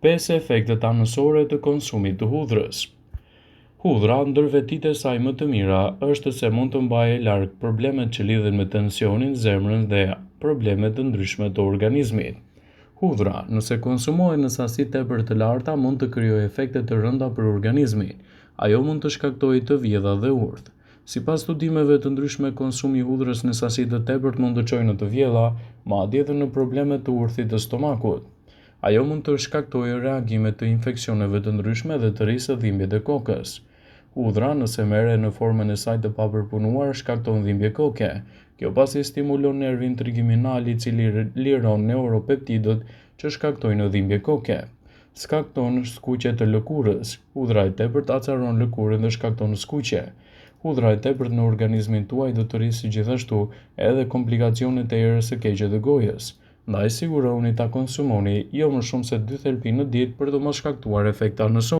5 efektet anësore të konsumit të hudhrës. Hudhra, ndër vetitë e saj më të mira, është se mund të mbajë larg problemet që lidhen me tensionin, zemrën dhe probleme të ndryshme të organizmit. Hudhra, nëse konsumohet në sasi tepër të larta, mund të krijojë efekte të rënda për organizmin. Ajo mund të shkaktojë të vjedha dhe urth. Sipas studimeve të ndryshme, konsumi i hudhrës në sasi të tepërt mund të çojë në të vjella, madje edhe në probleme të urthit të stomakut. Ajo mund të shkaktojë reagime të infeksioneve të ndryshme dhe të rrisë dhimbjet e kokës. Hudhra, nëse merret në formën e saj të papërpunuar, shkakton dhimbje koke. Kjo pasi stimulon nervin trigeminal i cili liron neuropeptidët që shkaktojnë dhimbje koke. Shkakton skuqje të lëkurës. Hudhra e tepërt acaron lëkurën dhe shkakton skuqje. Hudhra e tepërt në organizmin tuaj do të rrisë gjithashtu edhe komplikacionet e erës së keqe të gojës. Ndaj sigurohuni ta konsumoni jo më shumë se dy thelpi në ditë për të mos shkaktuar efekte anësore.